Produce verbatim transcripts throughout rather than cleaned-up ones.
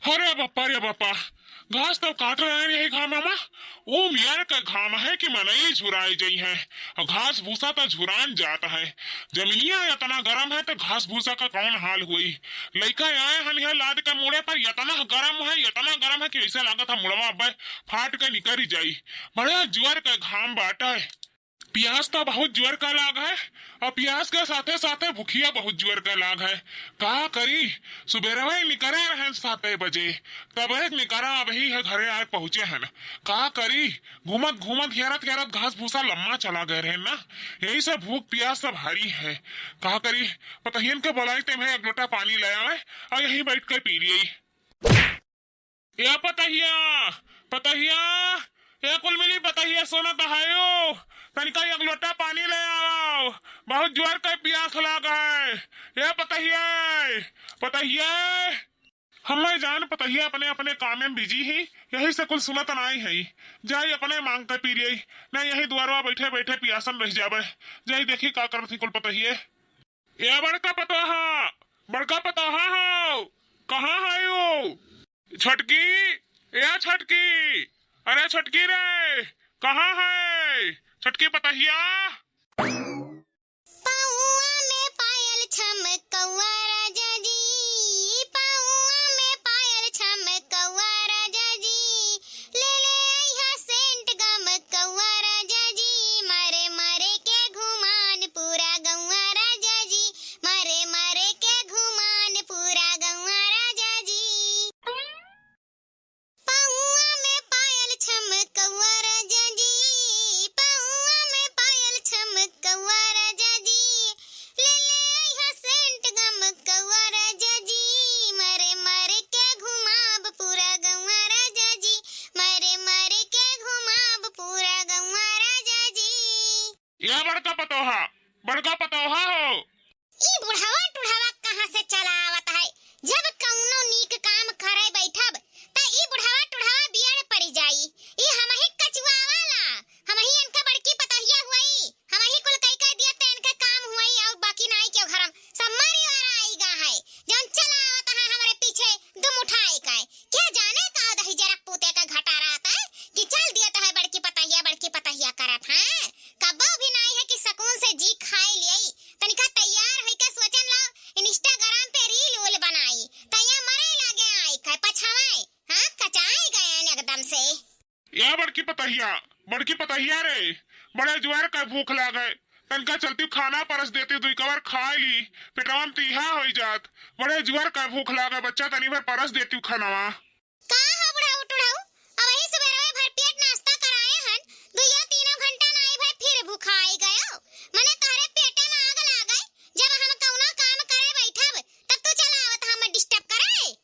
अरे बापा रे बापा, घास तो काट रहे हैं यही घामा मा। ऊ मेर के घाम है कि मनई झुराई जइहैं। अउ घास भूसा तो झुरान जात है। जमीनिया इतना गरम है तो घास भूसा का कौन हाल हुई। लइका आए हन है लाद के मुड़े पर, इतना गरम है, इतना गरम है कि ऐसे लागत है मुड़वा अब्बे फाट के निकरी जाई। बड़े जोर के घाम बाटे। पियास तो बहुत जोर का लाग है, अउ पियास के साथे साथे भुखिया बहुत जोर का लाग है। का करी, सुबेरवे निकरे रहन साते बजे, तब एक निकरा अबही है घरे आए पहुँचे हन। का करी, घूमत घूमत हेरत हेरत घास भूसा लम्मा चला गए रहन ना, यही से भूख पियास सब हरी है। का करी, पतहियन के बोलाई ते भाई एक लोटा पानी ले आवे, अउ यहीं बैठ के पी लिये। ए पतहिया, पतहिया, ए कुल मिली पतहिया, सुनत हयो, तनिका एक लोटा पानी ले आओ, बहुत जोर के पियास लाग है। ए पतहिया, पतहिया। हमें जान पतहिया अपने अपने काम में बिजी ही, यही से कुल सुनत नाई है। जाई अपने मांग के पी लिये, नहीं यही दुआरवा बैठे बैठे पियासन रह जाबे। जाई देखी का करत ही कुल पतहिए। ए बड़का पतोहा, बड़का पतोहा हो, कहाँ है यू? छोटकी, ए छोटकी, अरे छोटकी रे, कहाँ है छोटकी पतहिया? पौआ में पायल छमकौआ राजा जी, पौआ में पायल छमकौआ राजा जी, ले ले अइहा सेंट गमकौआ राजा जी, मारे मारे के घुमान पूरा गौआ राजा जी, मारे मारे के घुमान पूरा गौआ राजा जी। पौआ में पायल छमकौआ राजा जी, पौआ में पायल छमकौआ राजा जी, ले ले अइहा सेंट गमकौआ राजा जी, मारे मारे के घुमाब पूरा गौआ राजा जी, मारे मारे के घुमाब पूरा गौआ राजा जी। ए बड़का पतोहा, बड़का पतोहा हो। ई बुढ़वा टुढ़वा कहाँ से चला आवत है? जब कौनो नीक काम करे बैठब, त ई बुढ़वा टुढ़वा बियड़ पड़ी जाई। ई हमही कचुआवाला, हमही इनका बड़की पतहिया हुई, हमही कुल कई कई दिया त इनके काम हुई, और बाकी नाई के घरम सब मारी वारा आई गा है, जौन चला आवत है हमरे पीछे दुम उठाई के। के जाने का दही जरा पूते का घटा रहत है कि चल दियत है बड़की पतहिया, बड़की पतहिया करत है। कबो भी नाई है कि सकून से जी खाई लियई। तनिका तैयार होई के सोचन लाओ, Instagram पे reel उल बनाई, तैया मरे लागे आई के पछावे, हाँ, कचाई गए एकदम से। या बड़की पतहिया, बड़की पतहिया रे, बड़े जुआर का भूख लागे, तनिका चलती खाना परस देती, दुई कवर खाए ली, पेटवा में तीहा होई जात। बड़े जुआर का भूख लागे बच्चा, तनी भर परस देती खानवा। का हो बुढ़ऊ टुढ़ऊ, अबही सुबेरवे भर पेट नाश्ता कराए हन, दुइयो तीनों घंटा नाई भर फिर भुखाई गयो। मने तोहरे पेटे में आग लागे, जब हम कौनो काम करे बैठब, तब तू चला आवत हमें disturb करे।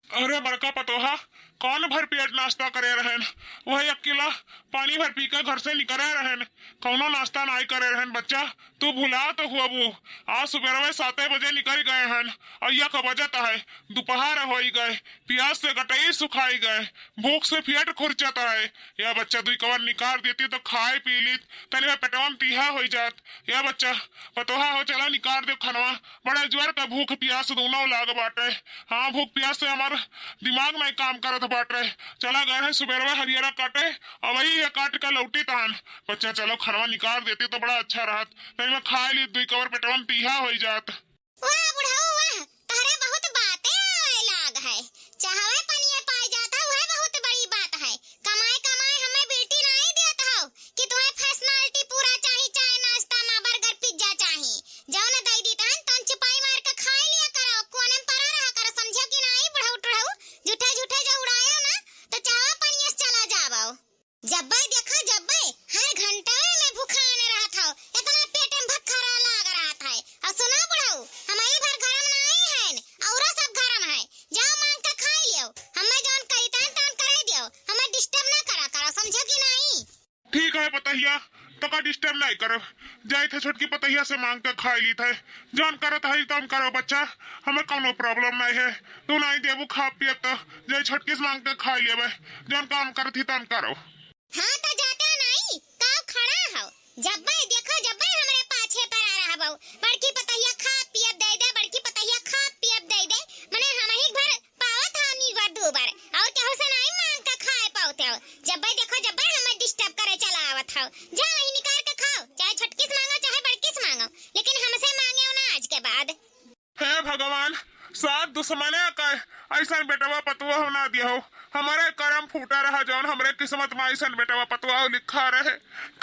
अरे बड़का पतोहा, कौन भर पेट नाश्ता करे रहन? वही एक गिला पानी भर पी के घर से निकरे रहन, कौनो नाश्ता नाई करे रहन बच्चा। तू भुला तो हुआ बू, आज सुबेरवे साते बजे निकल गए हन, और यक बजत है, दोपहर होई गए, पियास से गटई सुखाई गए, भूख से पेट खुरचत है। या बच्चा दुई कवर निकार देती तो खाए पी लीत, तनी में पेटवा में तीहा होई जात। या बच्चा, पतोहा हो, चला निकार दे खनवा, बड़ा जोर का भूख पियास दोनों लाग बाटे। हाँ, भूख पियास से हमार दिमाग नहीं काम करत बाटे। चला गए हैं सुबेरवा हरियरा काटे, अबही ये काट के लौटी तान। बच्चा, चलो खनवा निकार देती तो बड़ा अच्छा रहत, तनी में खाए ली, दुई कवर पेटवा में तीहा होई जात। वाह बुढ़ऊ वाह, तोहरे बहुत बातें आवे लाग है। चाहवे पनिये पाए जात है, वह बहुत बड़ी बात है। कमाए कमाए हमें बेटी नाई देत हो कि तुम्हें फैशनलिटी पूरा चाही, चाहे नाश्ता में बर्गर पिज्जा चाही। जौन दई दी तहन तन चुपाई मार के खाए लिया करो, कोने में परा रहा करो, समझो कि नाई बुढ़ऊ टुढ़ऊ, झूठे झूठे जो उड़ायो ना तो चाहवा पनिये से चला जावो। जब्बे देखा जब्बे, हर घंटवे में भुखान रहत हो, इतना पेट में भखरा लाग रहत है। और सुना बुढ़ऊ, हमारी भर घर में नहीं है, औरो सब घर में है, जाओ मांग के खा लियो, हमें जौन कही तन तन करे दियो, हमें disturb ना करा करो, समझो कि नहीं? ठीक है पतहिया, तो का disturb नहीं करब, जाई थे छोटकी पतहिया से मांग के खा ली थे, जौन करत है तौन करो बच्चा, हमें कौनो problem नहीं है, तू नहीं देबू खा पियत तो जाई छोटकी से मांग के खा लेबे, जौन काम करत ही तौन करो। हाँ, तो जाता नाई, काव खड़ा हो? जब्बे देखो, जब्बे हमरे पाछे परा रहबो। बड़की पतहिया खा पियब दे दे, बड़की पतहिया खा पियब दे दे। मने हमही भर पावत हानी बा दूब। खाओ, जा वही निकार के खाओ, चाहे छोटकी से मांगो, चाहे बड़की से मांगो, लेकिन हमसे मांगे ना आज के बाद। हे भगवान, सात दुश्मने का ऐसन बेटवा पतुआ हो ना दिया हो। हमरे करम फूटा रहा, जौन हमरे किस्मत में ऐसन बेटवा पतुआ लिखा रहे।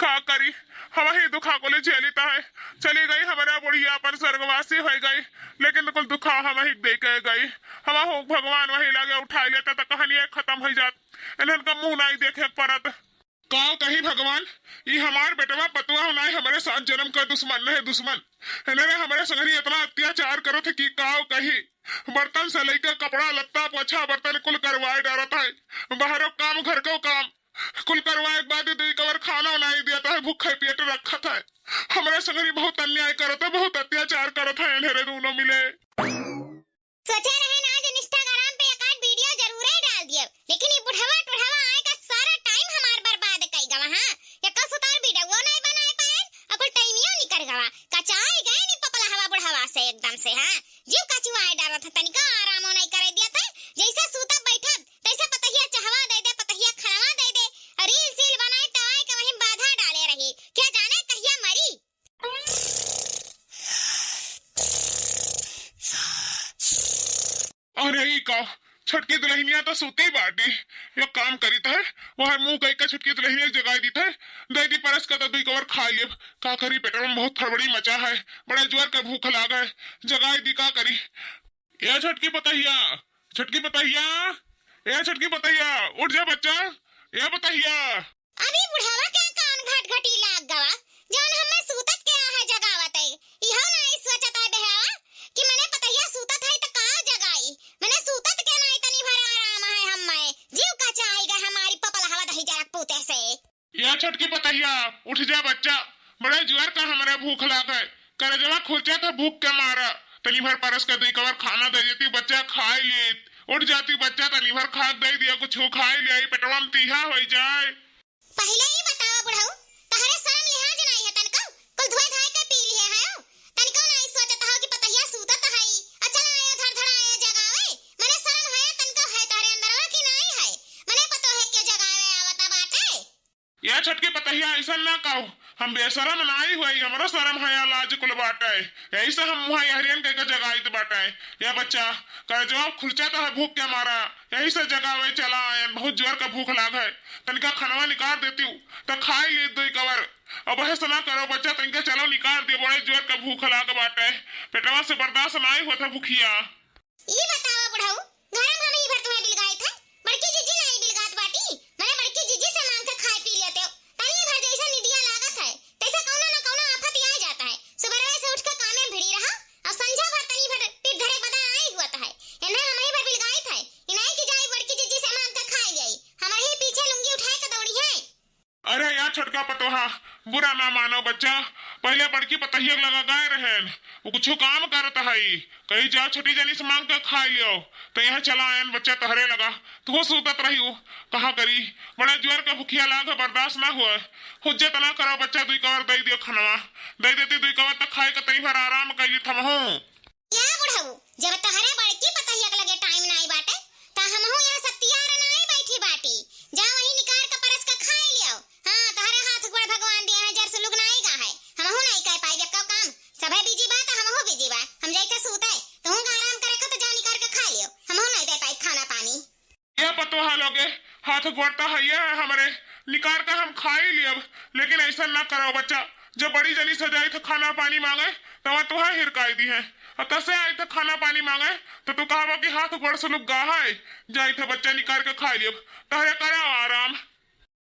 का करी, हम ही दुखा को ले झेलित है। चली गई हमरे बुढ़िया अपन स्वर्गवासी हो गई, लेकिन कुल दुखा हम ही दे के गई। हम हो भगवान वही लागे उठाई लेता तो कहानी खत्म हो जात। इन्हन का मुंह नहीं देखे परत। का कही भगवान, ई हमार बेटवा पतुआ हो नाई, हमरे सात जन्म का दुश्मन रहे, दुश्मन। इन्हने हमरे संगरी इतना अत्याचार करत है कि का कही। बर्तन से लेकर कपड़ा लत्ता पोछा बर्तन कुल करवाए डारत है। बाहरो काम घर को काम कुल करवाए के बाद दुई कवर खाना नाई देता है, भूखे पेट रखत है। हमरे संगरी बहुत अन्याय करत है, बहुत अत्याचार करत है इन्हरे दोनों मिले। सोचे रहे ना आज Instagram पे एक आध video जरूरे डाल दिए, लेकिन ये बुढ़वा टुढ़वा आए का सारा time हमार बर्बाद कई गवा। हाँ, ये का सुतार video वो नहीं बनाए पाए, अकुल टाइमियो निकर गवा। कचाई गए नी पपला हवा बुढ़वा से एकदम से। हाँ, जीव कचुआए डालत है, तनिका आरामो नहीं करे दिया था। जैसे सूता बैठब तैसे पतहिया चहवा दे दे, पतहिया खनवा दे दे, reel सील बनाए तो आए के वहीं बाधा डाले रही। क्या जाने कहिया मरी। अरे ई का, छोटकी दुल्हनिया तो सूती बाटी। एक काम करीत है, वह मुंह कई का छोटकी दुल्हनिया जगाई दीत है, दे दी परस का तो दुई कवर खा लेब। का करी, पेट में बहुत फड़बड़ी मचा है, बड़े जोर के भूख लाग है, जगाई दी का करी। ए छोटकी पतहिया, छोटकी पतहिया, ए छोटकी पतहिया, उठ जा बच्चा, ए पतहिया। अभी बुढ़ावा के कान घटघटी लाग गवा, जौन हमें सूतत के आहा जगावत है। इहो नाई सोचत है बेहावा कि मने पतहिया सूतत है त का जगाई, मने सूतत के नाई तनी भर आराम है हमें। जीव कचाई गए हमारी पपलहवा दही जरक पूते से। या छोटकी पतहिया, उठ जा बच्चा, बड़े जुआर का हमरे भूख लाग है, करजवा खुरचा था भूख के मारा। तनी भर परस के दुई कवर खाना दे देती, बच्चा खाए लेत। उठ जाती बच्चा, तनी भर खाक दे दिया, कुछ खाए ले आई, पेटवा में तीहा होई जाए। पहिले ही बतावा बुढ़ऊ, तहरे शर्म लिहाज नाई है तनको? कुल धोए धाए के पी लिए है, तनको नाई सोचत हो कि पतहिया सूतत है, आ चला आया धड़ धड़ आया जगावे। मने शर्म है तनको है तहरे अंदरवा की नाई है? मने पतोहे के जगावे आवता बाटे। या छोटकी पतहिया, ऐसन ना कहो, हम बेशरम नाई हुई, हमरो शर्म हया लाज कुल बाटे, यही से हम मुहा यहरियन के, के जगाइत बाटे। या बच्चा, कर जवाब खुरचा तो है भूख के मारा, यही से जगावे चला आयन, बहुत जोर का भूख लाग है, तनिका खनवा निकाल देती हूँ, तो खाई ली दुई कवर। अब ऐसा ना करो बच्चा, तनिका चलो निकाल दियो, बड़े जोर का भूख लाग बाटे, पेटवा से बर्दाश्त नाई होता भूखिया। ई बतावा बुढ़ऊ, घर में हम ही भर तुम्हें बिलगाइत है, बड़की जीजी नाई बिलगात बाटी, मने बड़की जीजी से मांग के खाए पी लेते हो, तनी भर जैसे निदिया लागत है, तैसे कौनो न कौनो आफत आ जाता है। सुबह से उठ के कामे में भिड़ी रहा और संझा भर तनी भर पीठ धरे बदन आई हुआ है, इन्हें हम ही भर बिलगाइत है, इनाई की जाई बड़की जीजी से मांग के खाए ले आई, हमारे ही पीछे लुंगी उठाए के दौड़ी है। अरे या छोटका पतोहा, बुरा ना मानो बच्चा, पहिले बड़की पतहिया के लगा गए रहेन, वो कुछ काम करत हई, कही जा छोटी जनी से मांग के खाए लियो, तो यहाँ चला आयन बच्चा तहरे लगा, तू सूतत रही हो, कहा करी, बड़ा जोर के भूखिया लाग है, बर्दाश्त ना हुआ, हुज्जत ना करो बच्चा, दुई कवर दे दियो खनवा, दे देती दुई कवर तो खाए के तनी भर आराम कैली थमहू। या बुढ़ऊ, जब तहरे बड़की पतहिया के लगे time नाई बाटे, त हमहू यहाँ सत्तियार नाई बैठी बाटी। जा वही निकार के परस के खाई लियो। हाँ, तहरे हाथ गोड़ भगवान दिया है, जर से लुग नाई गा है। हमहू नाई कह पाई एक्को काम। सभे busy बा, त हमहू busy बा। हम जाई के सूते, तहू का आराम करे को त जा निकार के खा लियो। हमहू नाई दे पाई खाना पानी। ए पतोहा लोगे, हाथ गोड़ त हइये है हमरे, निकार के हम खाई लियब, लेकिन ऐसा ना करो बच्चा। जब बड़ी जनी से जाई थे खाना पानी मांगे, तब तुहे हिरकाई दी है। और तसे आई थे खाना पानी मांगे, तो तू कहबो कि हाथ गोड़ से लुक गा है। जाई थे बच्चा निकार के खाई लियब, तहरे करा आराम।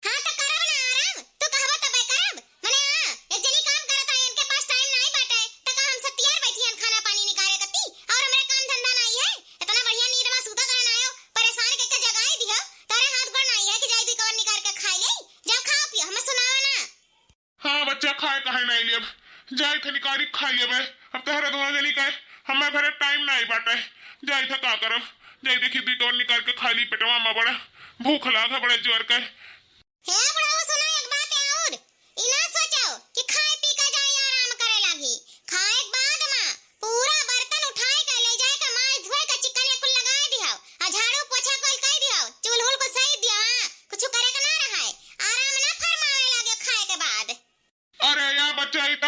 हाँ, त करब ना आराम, तू कहबो तबे करब। मने हाँ, एक जनी काम करत है, इनके पास time नाई बाटे, त का हम सत्तियार बैठी हन खाना पानी निकारे कती? और हमरे काम धंधा नाई है? इतना बढ़िया नींद में सूतत रहन आयो, परेशान के, के जगाई दियो। तोरे हाथ गोड़ नाई है कि जाई दुई कवर निकार के खाई ले? जाओ खाओ पियो, हमें सुनावा ना। हाँ बच्चा, खाए काहे नाई लियब, जाई थे निकारी खाई लियब। अब तहरा दोनों जनी का हमें भरे time नाई बाटे, जाई थे का करब, जाई देखी दुई कवर निकार के खाई ली, पेटवा में बड़ा भूख लाग है, बड़े जोर के। हे बुढ़ऊ, सुनो एक बात और, ई ना सोचो कि खाए पी के जाई आराम करे लागी। खाए के बाद मा पूरा बर्तन उठाए के ले जाए के माज धोए के चिकने कुल लगाए दिहो, आ झाड़ू पोछा कुल कर दिहो, चूल्हूल कुल सही दिहो, हाँ, कुछ करे के ना रहे। आराम ना फरमावे लागे खाए के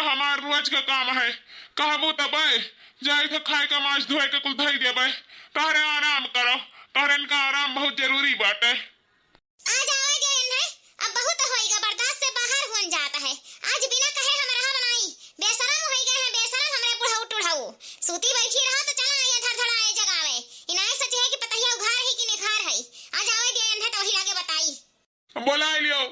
हमार रोज का काम है, कहबू तबे, जाई थे खाए के, माज धोए के कुल धई देबे। तहरे आराम करो, तहरे इनका आराम बहुत जरूरी बाटे। आज आवे दे इन्हें, अब बहुत होइगा, बर्दाश्त से बाहर होन जात है। आज बिना कहे हम रहब नाई, बेशरम होइगा है, बेशरम हमरे बुढ़ऊ टुढ़ऊ। सूती बैठी रहा तो चला आया धड़ धड़ आए जगावे। इनाए सच है कि पतहिया उघार है कि निखार है। आज आवे दे इन्हें तो वही लागे बताई। बोलाइ लियो,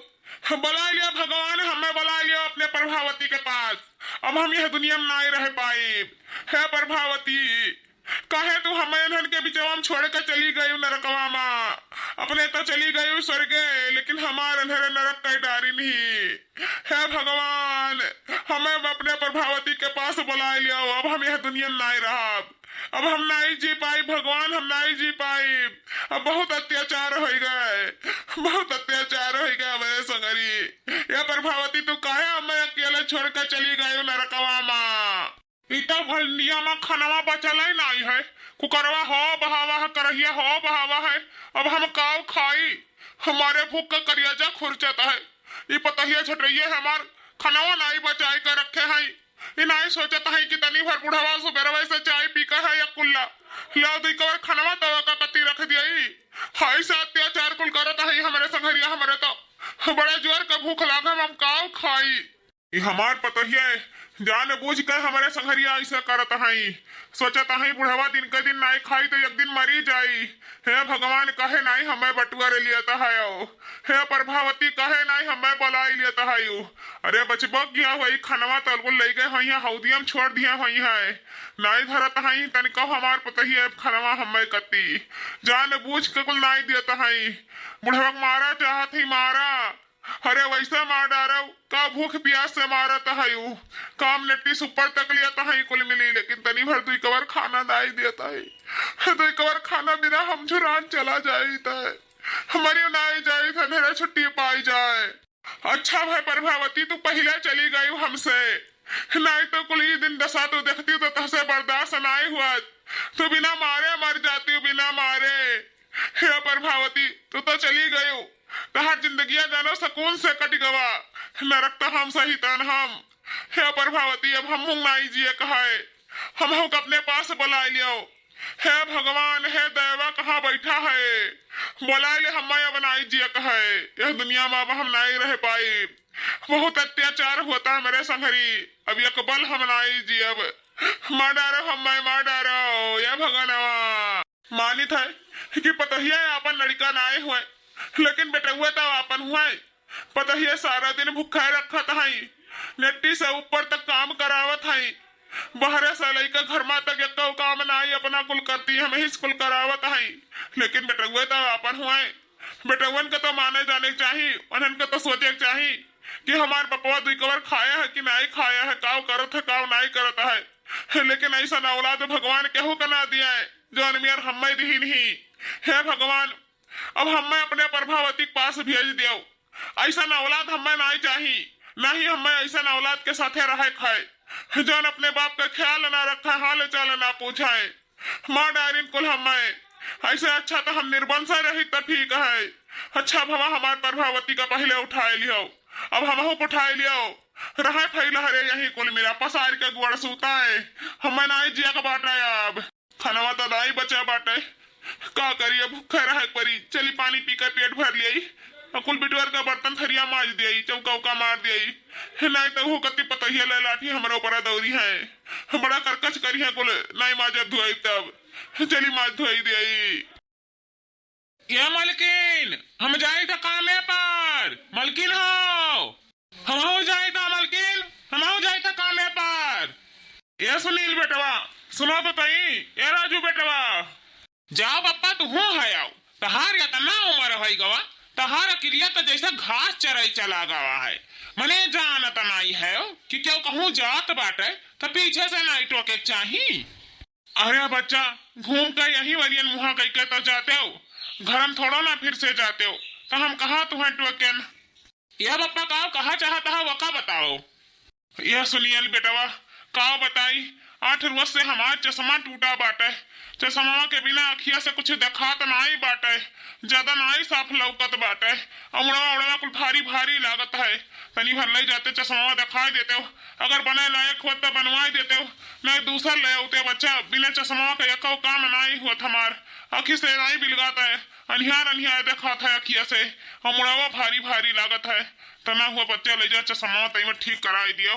बोलाइ लियो भगवान, हमें बोलाइ लियो अपने प्रभावती के पास। अब हम यह दुनिया में नाई रह पाइब। हे प्रभावती, काहे तू हमें इन्हन के बिचवा में छोड़ के चली गई नरकवा में? अपने तो चली गई स्वर्गे, लेकिन हमार अंधेरे नरक कई डारी नहीं। हे भगवान, हमें अपने प्रभावती के पास बोलाइ लियो, अब हम यह दुनिया में नाई रहब। अब हम नाई जी पाई भगवान, हम नाई जी पाई। अब बहुत अत्याचार होइ गए, बहुत अत्याचार होइ गए हमरे संगरी। या प्रभावती, तू काहे हमें अकेले छोड़ के चली गई नरकवा में? ई तो भलनिया में खनवा बचल ही नाई है। कुकरवा हो बहावा है, करहिया हो बहावा है। अब हम काव खाई? हमारे भूख का करियाजा खुरचत है। ई पतहिया झटरिये हमार खनवा नाई बचाई के रखे हैं। ई नाई सोचत है कि तनी भर बुढ़वा सुबेरवे से चाय पी के है या कुल्ला, लाओ दुई कवर खनवा तवा का कती रख दियाई। हाय से अत्याचार कुल करत है हमरे संघरिया, हमरे तो बड़े जोर के भूख लागे, हम काव खाई? ई हमार पतोहिया है, जान बूझ के हमरे संघरिया ऐसे करत हई। सोचत हई बुढ़वा दिन के दिन नाई खाई तो एक दिन मरी जाई। हे भगवान, काहे नाई हमें बटुआ रे लियत हयो? हे प्रभावती, काहे नाई हमें बोलाई लियत हयो? अरे बचबो किया हुई खनवा तलगुल ले गए हई, हौदियम छोड़ दिया हुई है। नाई धरत हई तनिको हमार पतोहिया खनवा हमें कती। जान बूझ के कुल नाई दियत हई। बुढ़वा के मारा चाहत ही मारा। अरे वैसे मार डारव, का भूख प्यास से मारत हयू? काम नेटी सुपर तक लियत हई कुल मिली, लेकिन तनी भर दुई कवर खाना नाई देत हई। दुई कवर खाना बिना हम झुरान चला जाइत है। हमारी नाई जाइत है, मेरा छुट्टी पाई जाए। अच्छा भाई प्रभावती, तू पहले चली गई हमसे, नाई तो कुल ई दिन दशा तू देखती तो तहसे बर्दाश्त नाई हुआ। तू बिना मारे मर जाती, बिना मारे। हे प्रभावती, तू तो चली गयू, तहार जिंदगिया जानो सुकून से कट गवा, नरक तो हम सही तन हम। हे प्रभावती, अब हम हूँ नाई जिए कहाए, हम हूँ अपने पास बुलाए लियो। हे भगवान, हे दैवा, कहाँ बैठा है? बुलाए ले हमें, अब नाई जिए कहाए, यह दुनिया में अब हम नाई रह पाई। बहुत अत्याचार होता है मेरे संघरी, अब एक बल हम नाई जियब। मार डारो हमें, मार डारो, या भगनवा। मानित है कि पतोहिया आपन लड़िका नाय हुए, लेकिन बेटउआ तो आपन हुए। पतोहिया सारा दिन भूखा रखत हई, नेट्टी से ऊपर तक काम करावत हई, बहरे से लइका घर मा तक एक्को काम नाई, अपना कुल करती हम ही कुल करावत हई, लेकिन बेटउआ तो आपन हुए। बेटउअन के तो माने जाने के चाही, उन्हन के तो सोचे के चाही कि हमार पपवा दुई कवर खाया है कि नाई खाया है, काव करत है, काव नाई करत है। लेकिन ऐसा औलाद भगवान केहू के ना दिया है, जो अनमियर हम्मे दिहिन ही। हे भगवान, अब हम्मे अपने प्रभावती के पास भेज दियो। ऐसा औलाद हम्मे नाई चाही, ना ही हम्मे ऐसा औलाद के साथे रहे खाए, जौन अपने बाप का ख्याल ना रखे, हाल चाल ना पूछे। मार डारिन कुल हम्मे। ऐसे अच्छा तो हम निर्वंश रही तो ठीक है। अच्छा भवा हमार प्रभावती का पहले उठाए लियो, अब हमहू को उठाए लियो। रहे फैला हरे यही कुल मेरा पसार के गोड़ सूता है। हम्मे नाई जिया का बाटा अब। खनवा तो नाई बचा बाटे, का करिए, भूखे रहे के परी। चली पानी पी के पेट भर लियाई, और कुल बिटवर का बर्तन थरिया माज दियाई, चौका उका मार दियाई। हे नाई तो वो कति पतहिया ले लाठी हमरा ऊपर दौरी है, बड़ा करकच करी है कुल, नाई माजब धोई तब। चली माज धोई दियाई। ये मलकिन, हम जाई था कामे पर। मलकिन हो, हमहू जाई था मलकिन, हमहू जाई था कामे पर। ए सुनील बेटवा, सुनो तो तई, ए राजू बेटवा। जाओ बप्पा, तू हूँ है आओ। तहार इतना उम्र होई गवा, तहार अकिलिया तो जैसे घास चराई चला गवा है। मने जानत नाई है कि क्यों कहूँ जात बाटे, तो पीछे से नाई टोके के चाही। अरे बच्चा, घूम के यही वरियन मुहा कई के तो जाते हो, घर में थोड़ो ना फिर से जाते हो, तो हम कहाँ तुम्हें टोकेन? या बप्पा, काव कहा चाहत हा, वका बताओ। या सुनियल बेटवा, काव बताई, आठ रोज से हमार चश्मा टूटा बाटे, चश्मावा के बिना अखिया से कुछ देखात नाई बाटे, ज्यादा नाई साफ लौकत बाटे। अउर मुड़वा उड़वा कुल भारी भारी लागत है। तनी भर लइ जाते चश्मावा देखाई देतेउ, अगर बने लायक होत त बनवाई देतेउ, नाई दूसर ले आउते बच्चा, बिना चश्मावा के एको काम नाई होत हमार। अखी से नाई बिलगात है, अनिहार अनिहार देखात है अखिया से, अउर मुड़वा भारी भारी लागत है। तना हुआ बच्चा लइ जा चश्मावा तइमा ठीक कराई दियो।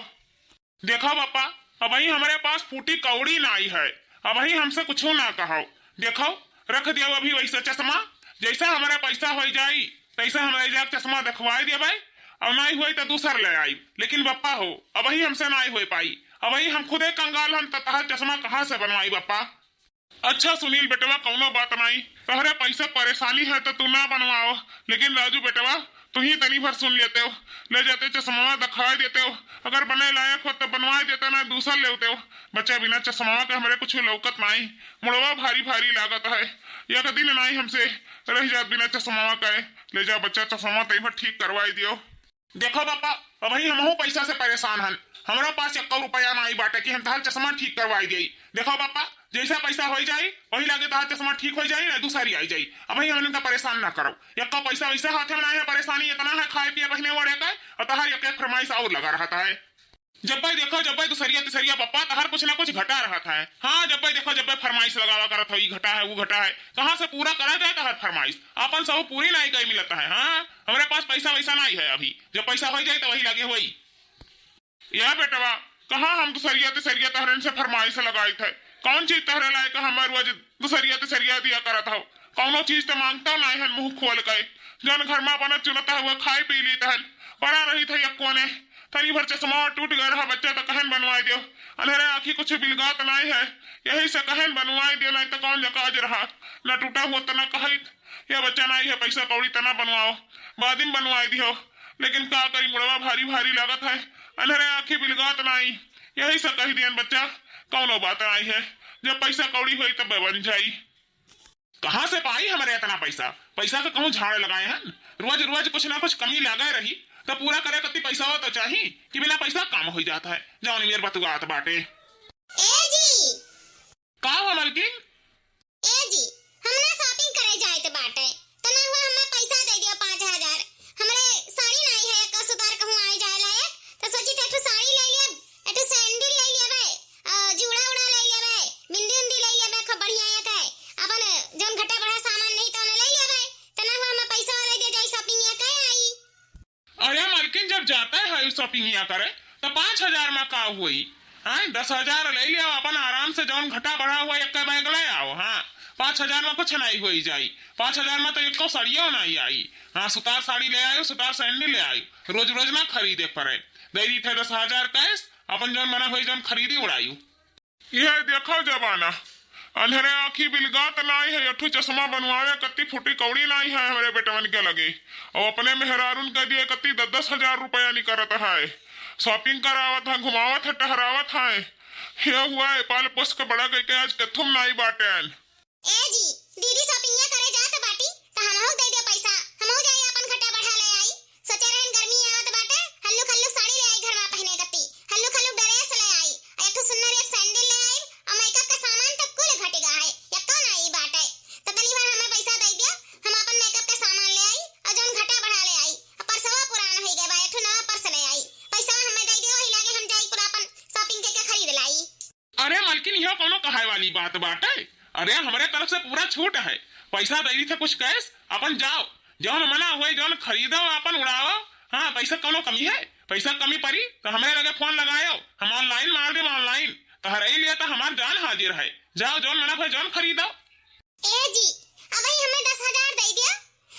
देखो बापा, अबहीं हमरे पास फूटी कौड़ी नाई है, अबहीं हमसे कुछू ना कहो। देखो, रख दियो अभी वैसे चश्मा, जैसा हमरे पैसा होइ जाई, तैसा हमरे जाके चश्मा देखवाई देबै, अउर नाई होई त दूसर ले आई। लेकिन बापा हो, अबहीं हमसे नाई होइ पाई, अबहीं हम खुदे कंगाल हन, त तहार चश्मा कहाँ से बनवाई बापा? अच्छा सुनील बेटवा, कउनो बात नाई, तहरे पैसा परेशानी है त तू ना बनवाओ, लेकिन राजू बेटवा, तुहीं तनी भर सुन लेतेउ, ले जाते चश्मावा देखाई देतेउ, अगर बने लायक होत त बनवाई देते, ना दूसर लेवतेउ। बच्चा बिना चश्मावा के हमरे कुछ लौकत नाई, मुड़वा भारी भारी लागत है, एक दिन नाई हमसे रह जात बिना चश्मावा के। ले जा बच्चा चश्मावा तइमा ठीक करवाई दियो। देखो बापा, अबहीं हमहू पैसा से परेशान हन, हमरा पास एक्को रुपया नाई बाटे कि हम तहार चश्मा ठीक करवाई देई। देखो बापा, जैसा पैसा होइ जाई, वही लागे तहार चश्मा ठीक होइ जाई, ना दूसरी आई जाई। अबहीं हमन का परेशान ना करो, एक्को पैसा वैसे हाथे में नाई है, परेशानी इतना है, खाए पिए पहिने ओढ़े का, अउर तहार एक एक फरमाइश अउर लगा रहत है। जब्बै देखो जब्बै दूसरिया तीसरिया बापा, तहार कुछ ना कुछ घटा रहत है। हाँ, जब्बै देखो जब्बै फरमाइश लगावा करत हो, ई घटा है, वो घटा है, कहाँ से पूरा करा जाए तहार फरमाइश? आपन सब पूरी नाई कई मिलत है। हाँ, हमरे पास पैसा वैसा नाई है अभी, जब पैसा होइ जाई त वही लागे होई। या बेटवा, कहाँ हम दूसरिया तीसरिया तहरन से फरमाइश लगाइत है? कौन चीज तहरे लायक है, हमर रोज दूसरिया तीसरिया दिया करत हो? कौनो चीज त मांगतउ नाई हन मुँह खोल के। जौन घर मा बनत चुनत है, वह खाई पी लीत हन। पड़ा रहित है एक कोने। तनी भर चश्मा टूट गए रहा बच्चा, त कहन बनवाई दियो। अन्हरे आँखी कुछ बिलगात नाई है, यही से कहन बनवाई दियो, नाई त कौन जकाज रहा। न टूटा हुआ त न कहइत, या बच्चा नाई है, पैसा कौड़ी तना बनवाओ, बादिम बनवाई दियो। लेकिन का करी, मुड़वा भारी भारी लागत है, अन्हरे आँखी बिलगात नाई, यही से कहि दियन बच्चा, कौनो बात नाई है, जब पैसा कौड़ी होई तब बन जाई। कहाँ से पाई हमरे इतना पैसा? पैसा के कहूँ झाड़ लगाए हन? रोज रोज कुछ ना कुछ कमी लागे रही, त पूरा करे कत्ती पैसा हो त चाही कि बिना पैसा काम होइ जात है, जौन मेर बतुआत बाटे। ए जी, का हुआ मलकिन? ए जी, हम ना shopping करे जाइत बाटे, त ना हुआ हमें पैसा दे दियो पाँच हजार। हमरे साड़ी नाई है, एक सुतार कहूँ आए जाए लायक, त सोची थे एक ठो साड़ी ले लिया, एक ठो sandal ले लिया बे, अ, जूड़ा उड़ा ले लिया बे, बिंदी उंदी ले लिया बे, खूब बढ़िया एक है। अपन जौन घटा बढ़ा सामान नहीं तौन ले लिया बे, त ना हुआ हमें पैसा दे दियो, जाई shopping या करे आई। अरे मलकिन, जब जाता है shopping या करे, त पाँच हजार मा का हुई? हाँ, दस हजार ले लिया, अपन आराम से जौन घटा बढ़ा हुआ एक बैग ले आओ। हाँ, पाँच हजार मा कुछ नाई होई जाई, पाँच हजार मा त एको साड़ियो नाई आई। हाँ, सुतार साड़ी ले आयो, सुतार sandal ले आई, रोज रोज ना खरीदे पड़े। दे दी थे दस हजार cash, अपन जौन मना होई जौन खरीदी उड़ायू। यह देखो जमाना, अन्हरे आँखी बिलगात नाई है, एक ठो चश्मा बनवावे कत्ती फूटी कौड़ी नाई है हमरे बेटवन के लगे। अउर अपने मेहरारून के दिए कत्ती दस दस हजार रुपया निकरत है। Shopping करावत है, घुमावत है, टहरावत है। ये हुआ है, पाल पोस के बड़ा कइके आज कथुम नाई बाटेन। ए जी, दीदी shoppinteresया करे जात बाटी, त हमहू दे दे पैसा, हमहू जाई अपन घटा बढ़ा ले आई। सोचे रहन गर्मी आवत बाटे, हल्लुक हल्लुक साड़ी ले आई घर मा पहिने कत्ती, हल्लुक हल्लुक dress ले आई, अउर एक ठो सुन्नर एक sandal ले आई, अउर makeup के सामान त कुल घट गा है, एक्को नाई बाटे। त तनी भर हमें पैसा दे दिया, हम अपन makeup के सामान ले आई, अउर जौन घटा बढ़ा ले आई, अउर पर्सवा पुरान होइ गए बा, एक ठो नवा purse ले आई, पैसा हमें दे दिया, वही लागे हम जाई पूरा अपन shopping के, के खरीद लाई। अरे मलकिन, इहो कौनो कहाए वाली बात बाटे? अरे, हमरे तरफ से पूरा छूट है, पैसा दे दी थे कुछ cash, अपन जाओ, जौन मना होए, जौन खरीदो, अपन उड़ाओ। हाँ, पैसा कौनो कमी है? पैसा कमी पड़ी त हमरे लगे phone लगायो, हम online मार देब, online। तहरे लिए त हमार जान हाजिर है। जाओ, जौन मना होए, जौन खरीदो। ए जी, अबही हमें दस हजार दे दिया,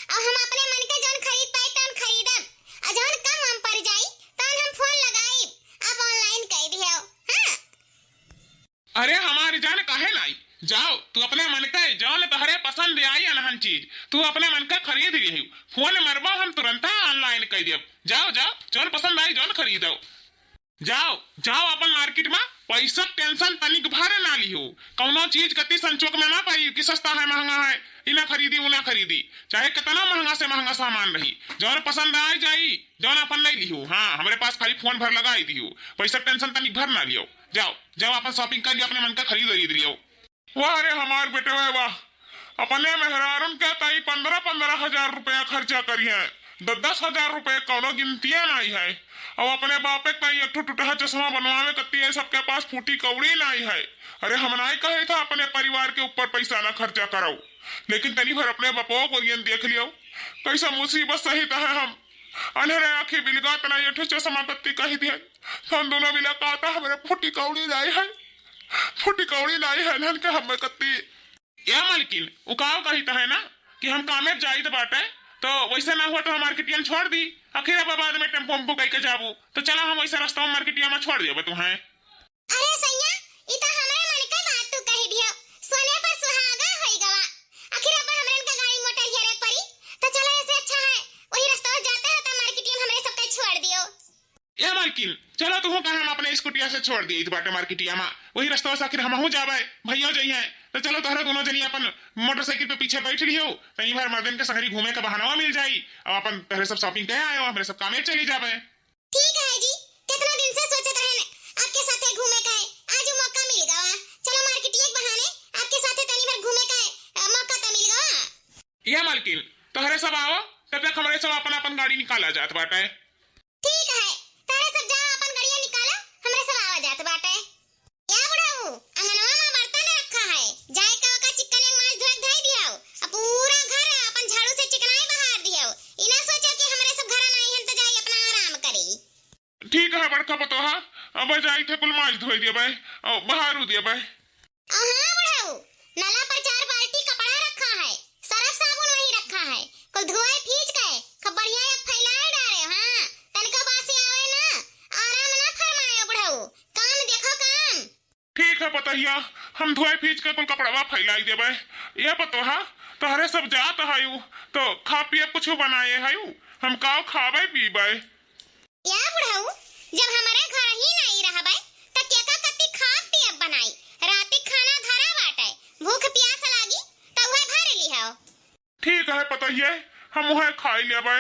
अब हम अपने मन के जौन खरीद पाई तौन खरीदब, और जौन कम वम पड़ जाई तौन हम phone लगाई, अब online कह दियो। हाँ। अरे हमारी जान, काहे नाई? जाओ, तू अपने मन के जौन तहरे पसंद आई अनहन चीज, तू अपने मन के खरीद लिहू। Phone मरबो, हम तुरंत online कह देब। जाओ, जाओ, जौन पसंद आई, जौन खरीदो। जाओ, जाओ अपन market मा, पैसा के tension तनिक भर ना लिहो। कौनो चीज कति संचोक में ना पाई कि सस्ता है, महंगा है, ई ना खरीदी, ऊ ना खरीदी। चाहे कितना महंगा से महंगा सामान रही, जौन पसंद आ जाई, जौन अपन ले लिहो। हाँ, हमरे पास खाली phone भर लगाई दिहो, पैसा के tension तनिक भर ना लिहो। जाओ, जाओ अपन shopping कर लियो, अपने मन का खरीद वरीद लियो। वाह रे हमार बेटवा वाह, अपने मेहरारुन के ताई पन्द्रह पन्द्रह हजार रुपया खर्चा करिहैं, दस दस हजार रुपये कौनो गिनतिये नाई है। अब अपने बापे के ताई एक ठो टुटहा चश्मा बनवावे कत्ती है, सबके पास फूटी कौड़ी नाई है। अरे हम नाई कहे था अपने परिवार के ऊपर पैसा ना खर्चा करौ, लेकिन तनी भर अपने बपवा गोरियन देख लियो, कैसा मुसीबत सहित है हम। अन्हरे आँखी बिलगात नाई, एक ठो चश्मा कत्ती कहि दिहन, हम दोनों मिला कहता हमरे फूटी कौड़ी नाई है, फूटी कौड़ी नाई है, इन्हन के हमें कत्ती। या मालकिन, उ काव कहित है ना कि हम कामे जाइत बाटे, तो वैसे ना हुआ तो हम मार्केटियन छोड़ दी, आखिर अब बाद में टेम्पो उम्पो कइके जाबू, तो चला हम वैसे रास्ता में मार्केटिया में छोड़ देबे तुहें। अरे सैया, ई तो हमरे मन के बात तू कहि दियो, सोने पर सुहागा होई गवा, आखिर अब हमरन का गाड़ी मोटर हेरे पड़ी, तो चला ऐसे अच्छा है, वही रास्ता जाते हो तो मार्केटिया में हमरे सबके छोड़ दियो। ए मालकिन, चलो तुहू का हम अपने स्कूटिया से छोड़ दिए बाटे मार्केटिया मा। वही रस्तवा से आखिर हमहू जाबे, भैया जइहैं। तो चलो तोहरे दोनों जनी अपन मोटरसाइकिल पे पीछे बैठ लियो, तनी भर मर्दन के संगरी घूमे का बहानवा मिल जाई। अब अपन तोहरे सब shopping कहे आयो, हमरे सब कामे चली जाबे। ठीक है जी, कितना दिन से सोचत रहन आपके साथे घूमे का है, आज मौका मिल गवा। चलो मार्केटिया के बहाने आपके साथे तनी भर घूमे का है, अ, मौका तो मिल गवा। ए मालकिन, तोहरे सब आओ, तब तक हमरे सब अपन अपन गाड़ी निकाला जात बाटे। ठीक है, तोहरे सब जाओ अपन गड़िया निकालो, हमरे सब आवा जात बाटे। या बुढ़ऊ, अंगनवा में बर्तन रखा है, जाए का ओका चिक्कन एक माज धोए के धई दियाओ, आ पूरा घर अपन झाड़ू से चिकनाई बहार दियाओ। ई ना सोचो कि हमरे सब घर नाई हन तो जाई अपना आराम करी। ठीक है बड़का पतोहा, अब जाई थे कुल माज धोई देबे, और बहारू देबे। अ हाँ बुढ़ऊ, नला पर चार बाल्टी कपड़ा रखा है, सरफ साबुन वहीं रखा है, कुल धोए फीच के खूब बढ़िया एक फैलाए डारे, हाँ, तनिको बासी आवे ना, आराम ना फरमायो बुढ़ऊ, काम देखो काम। ठीक है पतोहिया, हम धोए फीच के कुल कपड़वा फैलाई देबे। ए पतोहा, तोहरे सब जात हयू, तो खा पिए कुछ बनाए हयू, हम काव खाबे पीबे। या बुढ़ऊ, जब हमरे घर ही नाई रहबे, त केका कत्ती खाब पियब बनाई? राती खाना धरा बाटे, भूख प्यास लागी, त उहे भर लिहो। ठीक है पतोहिए, हम उहे खाई लेबे।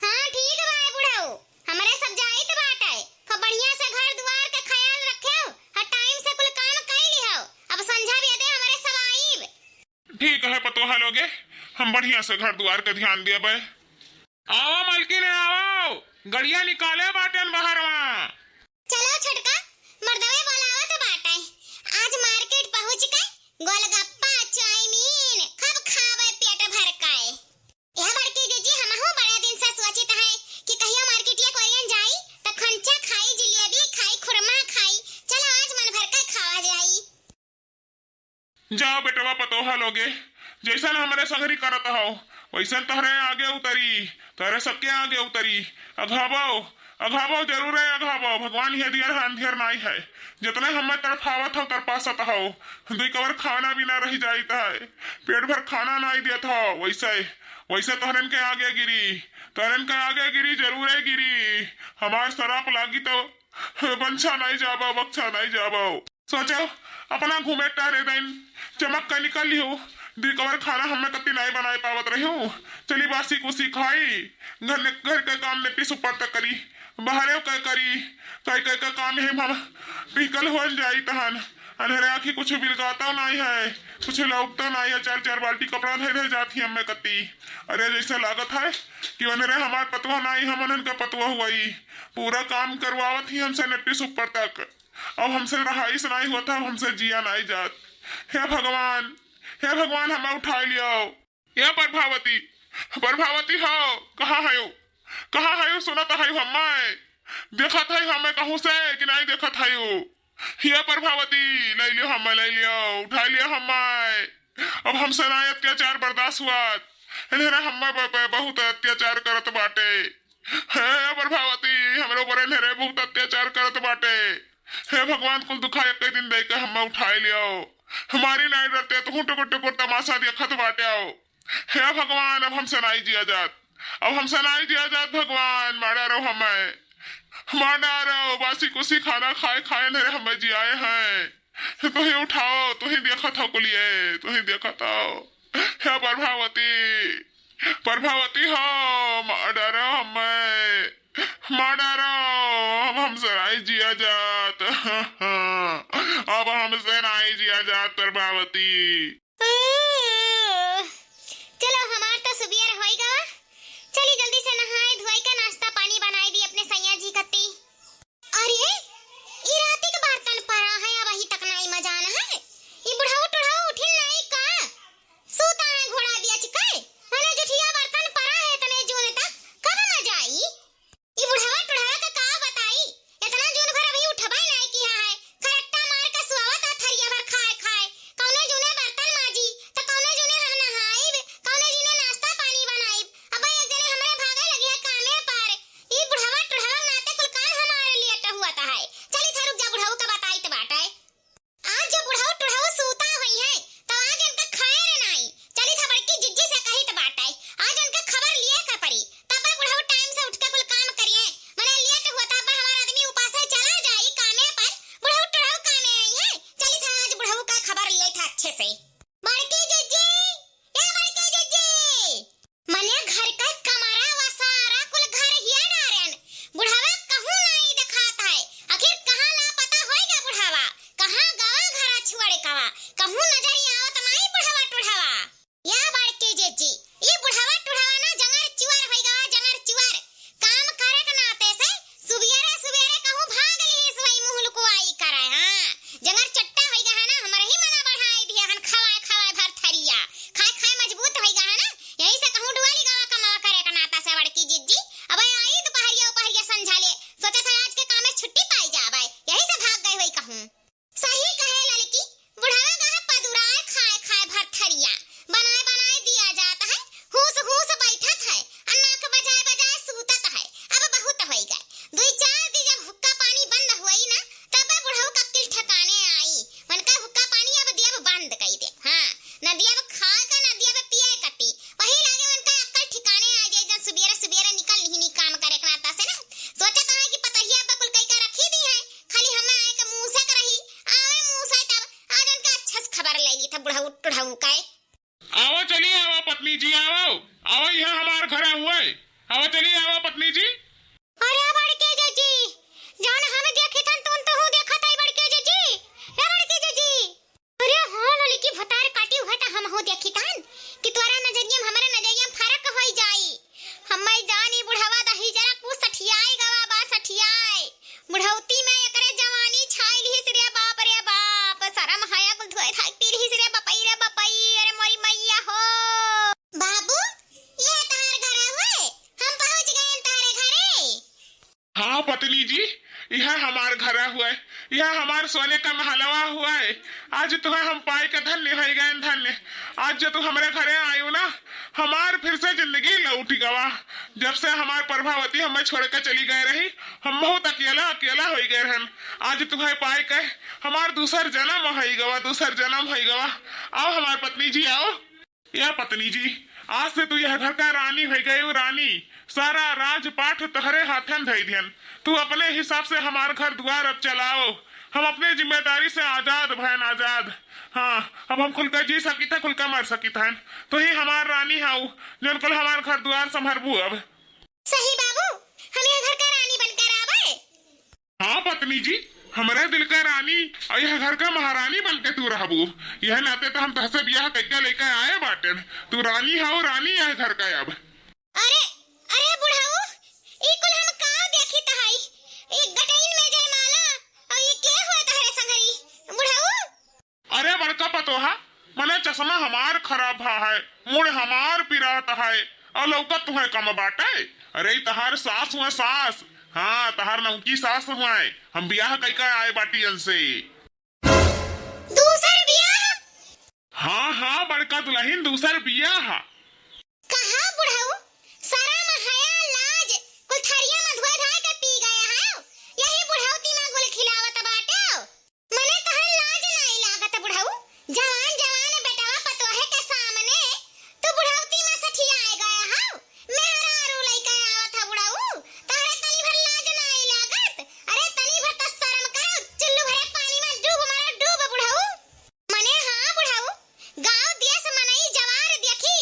हाँ ठीक बा बुढ़ऊ, हमरे सब जाइत बाटे, खूब बढ़िया से घर दुआर के ख्याल रखेउ, और time से कुल काम कई लिहो, अब संझा भी अदे हमरे सब आईब। ठीक है पतोहा लोगे, हम बढ़िया से घर दुआर के ध्यान देबे। आवो मलकिन आवो, गड़िया निकाले बाटेन बहरवा। चलो छोटका, मर्दवे बोलावत बाटे, आज market पहुँच के गोलगप्पा, चाउमीन खूब खावे पेट भर के। यह बड़की जीजी, हमहू बड़ा दिन से सोचित है कि कहियो मार्केटिया कोरियन जाई त खंचा खाई, जिलेबी खाई, खुरमा खाई। चलो आज मन भर के खावा जाई। जाओ बेटवा पतोहा लोगे, जैसन हमरे संगरी करत हौ, वैसन तोहरे आगे उतरी, तोहरे सबके आगे उतरी। अघाबो, अघाबो जरूर है, अघाबो। भगवान ये दियर है, अंधियर नाई है। जितने हमें तड़फावत हौ, तड़पासत हौ, दुई कवर खाना भी ना रह जाइत है, पेट भर खाना नाई देत हौ। वैसे, वैसे तोहरन के आगे गिरी, तोहरन के आगे गिरी, जरूर है गिरी। हमार सराप लागी तो बंछा नाई जाबो, बक्सा नाई जाबो। सोचो, अपना घूमे टहरे दिन चमक के निकल लिहो, दुई कवर खाना हमें कत्ती नाई बनाए पावत रहियो। चली बासी कुसी खाई, घर ने, घर के काम नेटी सुपर तक करी, बाहरे के करी, कई कई का काम है हम पिघल हो जाई तहन। अन्हरे आँखी कुछ बिलगाता नाई है, कुछ लौकता नाई है। चार चार बाल्टी कपड़ा धरे धरे जात ही हमें कत्ती। अरे जैसे लागत है कि अन्हरे हमार पतवा नाई, हम उन्हन का पतवा हुआई। पूरा काम करवावत ही हमसे नेटी सुपर तक। अब हमसे रहाइश नाई होत है, अब हमसे जिया नाई जात। हे भगवान, हे भगवान, हमें उठाई लियो। हे प्रभावती, प्रभावती हो, कहाँ हयो? कहाँ हयो? सुनत हयो हमें? देखत हयो हमें कहूँ से कि नाई देखत हयो? हे प्रभावती, लै लियो हमें, लै लियो, उठाई लियो हमें। अब हमसे नाई अत्याचार बर्दाश्त हुआत। इन्हरे हमें ब-, ब-, बहुत अत्याचार करत बाटे। हे प्रभावती, हमरे ऊपर इन्हरे बहुत अत्याचार करत बाटे। हे भगवान, कुल दुखा एक दिन दे के हमें उठाई लियो। हमारी नाई डरते तो टुकुर टुकुर तमाशा देखत बाटे हो। हे भगवान, अब हमसे नाई जिया जात, अब हमसे नाई जिया जात भगवान, मार डारो हमें, मार डारो। बासी कुसी खाना खाए खाए इन्हरे हमें जियाए हैं। तुही उठाओ, तुही देखत हो कुलिये, तुही देखत हो। हे प्रभावती, प्रभावती हो, मार डारो हमें, मार डारो, अब हमसे नाई जिया जात। अब हमसे नाई जिया जात प्रभावती। पावती। चलो, हमार तो सुबियर होई गवा। चली जल्दी से नहाए धोए के नाश्ता पानी बनाई दी अपने सैया जी खती। अरे, ई राती के बर्तन परा है, अबही तक नाई मजान है। ई बुढ़ऊ टुढ़ऊ उठिन नाई का? सूता है घोड़ा बिया चिकाए। मने जुठिया बर्तन परा है इतने जून तक, कब मजाई? ई बुढ़वा टुढ़वा का का बताई? इतना जून भर अबही उठबे नाई किहा है। खरट्टा मार के सुआवत है थरिया भर खाए खाए। कौने जूने बर्तन माजी, त कौने जूने हम नहाइब, कौने जूने नाश्ता पानी बनाइब। अब एक जने हमरे भागे लगिया कामे पर। ई बुढ़वा टुढ़वा नाते कुल काम हमारे लेट हुआ त है। चली था रुक जा, बुढ़ऊ का बताई त बाटे। आज जो बुढ़ऊ टुढ़ऊ सूता होई है, तब आज इनका खैर नाई। चली था बड़की जिज्जी से कही त बाटे। आज इनका खबर लिए का परी। तब बुढ़ऊ टाइम से उठ के कुल काम करिए। मने लेट हुआ तब हमार आदमी उपासे चला जाई कामे पर। बुढ़ऊ टुढ़ऊ कामे आई है। चली था आज बुढ़ऊ का खबर लिए था अच्छे से। बड़की जिज्जी, ए बड़की जिज्जी। मने घर का कमरा वसारा कुल घर हिया डारेन। बुढ़वा कहूँ नाई देखात है। आखिर कहाँ लापता होइगा बुढ़वा? कहाँ गवा घरा छुआड़े कवा? कहूँ नजर आवत नाई बुढ़वा टुढ़वा। या बड़की जिज्जी, ई बुढ़वा टुढ़वा ना जंगर चुअर होइगा, जंगर चुअर। काम करे के नाते से सुबियरे सुबियरे कहूँ भाग लिहिस वही मुँह लुकवाई करे। हाँ, जंगर चट्टा होइगा है ना, हमरे ही मना बढ़ाई दिया हन खवाए खवाए भर थरिया। खाए खाए मजबूत होइगा है ना, यही से कहूँ डुआली गवा कमावा करे के नाता से बड़की जिज्जी। अब आई दुपहरिया उपहरिया संझा ले, सोचा था आज के कामे से छुट्टी पाई जावे, यही से भाग गए होई कहूँ। सही कहे ललकी, बुढ़ावा गहा पदुराए खाए खाए भर थरिया, बनाए बनाए दिया जात है, हूस हूस बैठत है, आ नाक बजाए बजाए सूतत है। अब बहुत होई गए, दुई चार दिन जब हुक्का पानी बंद हुई ना, तब बुढ़ऊ का अक्किल ठिकाने आई। मन का हुक्का पानी अब दियब बंद कई दे, हाँ, न दियब खाए का, न दियब पिए कती। वही लागे मन का अक्कल ठिकाने आ जाए, जब सुबेरे सुबेरे निकल नहीं, नहीं काम करे के नाता से ना। सोचत है कि पतहिया अब कुल कई का रखी दी है, खाली हमें आए के मूसक रही, आवे मूसे तब, आज उनके अच्छा से खबर ले ली था बुढ़ऊ टुढ़ऊ का। आवा चली, आवा पत्नी जी, आवा, आवा, यह हमार घर हुआ है, आवा चली, आवा पत्नी जी। अरे बड़के जीजी, जौन हम देखी थन तुम तो देखत है बड़के जीजी, ए बड़के जीजी। अरे हाँ, ललकी भतार काटी हुआ त हमहू देखी थन कि तोरा नजरिया में हमरा नजरिया में फर्क होई जाई। हम्मे जानी बुढ़वा दही जरा कुछ सठियाए गवा बा, सठियाए। बुढ़ौती में एकरे जवानी छाई लिहिस रे बाप रे बाप, शरम हया कुल धोए धाई पी लिहिस रे बपई रे बपई, अरे मोरी मैया हो। बाबू, ये तोहर घर हुए? हम पहुँच गए तोहरे घरे। हाँ पत्नी जी, यह हमार घर हुए, यह हमार सोने का महलवा हुए। आज तुहे हम पाए के धन्य होइ गए, धन्य। आज जो तू हमरे घरे आयु ना, हमार फिर से जिंदगी लौट गवा। जब से हमार प्रभावती हमें छोड़ के चली गए रही, हम बहुत अकेला अकेला होइ गए रहन। आज तुहे पाए के हमार दूसर जन्म होइ गवा, दूसर जन्म होइ गवा। आओ हमार पत्नी जी, आओ। या पत्नी जी, आज से तू यह घर का रानी होइ गयू, रानी। सारा राजपाट तोहरे हाथन धई दियन। तू अपने हिसाब से हमार घर दुआर अब चलाओ। हम अपने जिम्मेदारी से आजाद भयन, आजाद। हाँ, अब हम खुल के जी सकित है, खुल के मर सकित है। तू ही हमार रानी हाउ, जौन कुल हमार घर दुआर संभरबू अब। सही बाबू, हम यह घर का रानी बनकर आवे। हाँ पत्नी जी, हमरे दिल का रानी और यह घर का महारानी बन के तू रहबू। यह नाते तो हम तहसे बियाह कइके लेके आए बाटेन। तू रानी हौ, रानी यह घर का अब। अरे, अरे बुढ़ऊ, ई कुल हम का देखित हई? ई गटइन में जयमाला, और ई के हुए तहरे संगरी? बुढ़ऊ, अरे बड़का पतोहा, मने चश्मा हमार खराब भा है, मुड़ हमार पिरात है, और लौकत तुहे कम बाटे। अरे ई तहार सास हुए सास, हाँ तहार नौकी सास हुए, हम बियाह कइके आए बाटी इनसे। दूसर बियाह? हाँ हाँ बड़का दुलहिन दूसर बियाह। कहा बुढ़ऊ, शरम हया लाज कुल थरिया में धोए धाए के पी गए हौ, यही बुढ़ौती में गुल खिलावत बाटे। मने तोहरे लाज नाई लागत बुढ़ऊ? जवान जवान बेटवा पतोहे के सामने तू बुढ़ौती में सठियाए गए हौ। मेहरारू लइके आवत ह बुढ़ऊ, तोहरे तनी भर लाज नाई लागत? अरे तनी भर त शरम करो, चुल्लू भरे पानी में डूब मरो डूब बुढ़ऊ। मने हाँ बुढ़ऊ, गाँव देश मनई जवार देखी,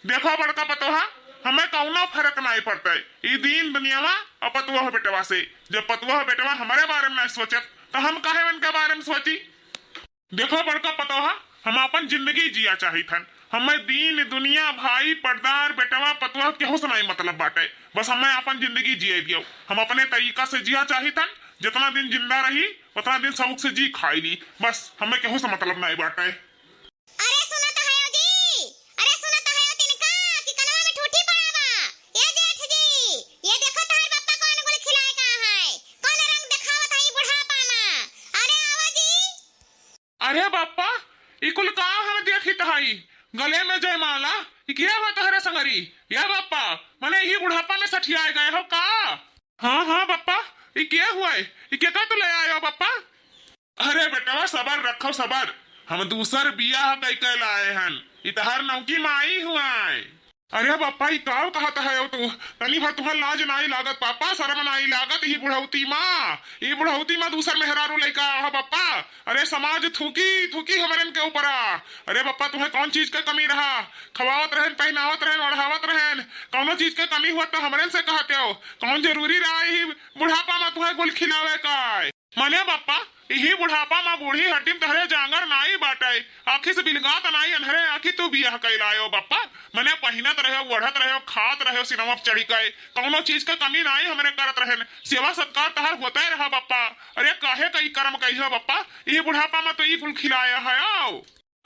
देखो बड़का पतोहा, हमें कौनो फरक नाई पड़तै ई दीन दुनियावा और पतोह बेटवा से। जब पतोह बेटवा हमरे बारे में नाई सोचत, तो हम काहे उनके बारे में सोची? देखो बड़का पतोहा, हम आपन जिंदगी जिया चाहित हन। हमें दीन दुनिया, भाई, पटदार, बेटवा, पतोह केहू से नाई मतलब बाटै। बस हमें आपन जिंदगी जिए दियो। हम अपने तरीका से जिया चाहित हन। जितना दिन जिंदा रही, उतना दिन सबक से जी खाई ली। बस हमें केहू से मतलब नाई बाटै। अरे सुनत हयो जी, अरे सुनत हयो तिनका कि कनवा में ठूठी पड़ा बा। ए जेठ जी, ये देखो तोहर बप्पा कौन गुल खिलाए का है, कौन रंग देखावत है ई बुढ़ापा में। अरे आवा जी। अरे बप्पा, ई कुल का हम देखित हई? गले में जयमाला, ई के हुआ तोहरे संगरी? या बप्पा, मने ई बुढ़ापा में सठियाए गए हो का? हाँ, हाँ बप्पा, ई के हुआ है? ई के का तू ले आयो बप्पा? अरे बेटवा, सबर रखो, सबर। हम दूसर बियाह कई के लाए हन। ई तहार नौकी माई हुआय। अरे बप्पा, ई काव कहत हयो तू? तनी भर तुहर लाज नाई लागत पापा, शरम नाई लागत? ई बुढ़ौती मा, ई बुढ़ौती मा दूसर मेहरारू लइका आवा बप्पा। अरे समाज थूकी, थूकी हमरन के ऊपरा। अरे बप्पा, तुहे कौन चीज के कमी रहा? खवावत रहन, पहिनावत रहन, ओढ़ावत रहन, कौनो चीज के कमी हुआ तो हमरन से कहते हो। कौन जरूरी रहा ई बुढ़ापा मा तुहे गुल खिलावे का? मने बप्पा, इही बुढ़ापा मा बूढ़ी हड्डी में तहरे जांगर नाई बाटै, आँखी से बिलगात नाई, अन्हरे आँखी तू बियाह कइ लायो बप्पा। मने पहिनत रह्यो, ओढ़त रह्यो, खात रह्यो, सिनवा पे चढ़ी के, कौनो चीज का कमी नाई हमरे करत रहन, सेवा सत्कार तहार होते रहा बप्पा। अरे काहे का ई कर्म कइहो बप्पा, इही बुढ़ापा मा तो ई कुल खिलाया है आओ।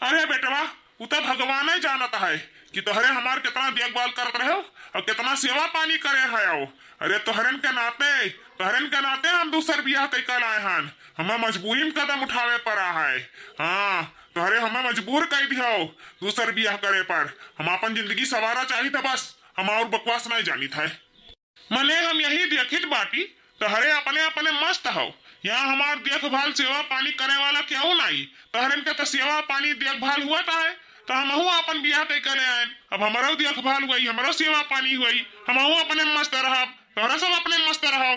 अरे बेटवा, उ त भगवाने जानत है कि तोहरे हमार कितना देखभाल करत रहे हो और कितना सेवा पानी करे है। अरे तोहरन के नाते, तोहरन के नाते हम दूसर बियाह कई के लाए हन। हमें मजबूरी में कदम उठावे पड़ा है। हाँ, तोहरे हमें मजबूर कई दियो दूसर बियाह करे पर। हम अपन जिंदगी सवारा चाहित है बस, हम और बकवास नहीं जानित है। मने हम यही देखित बाटी, तोहरे अपने अपने मस्त हो, यहाँ हमार देखभाल सेवा पानी करे वाला केहू नाई। तोहरन के तो सेवा पानी देखभाल हुआ है, तो हमहू अपन बियाह कई के ले आएन। अब हमरो देखभाल हुई, हमरो सेवा पानी हुई, हमहू अपने मस्त रहब, तोहरा सब अपने मस्त रहो।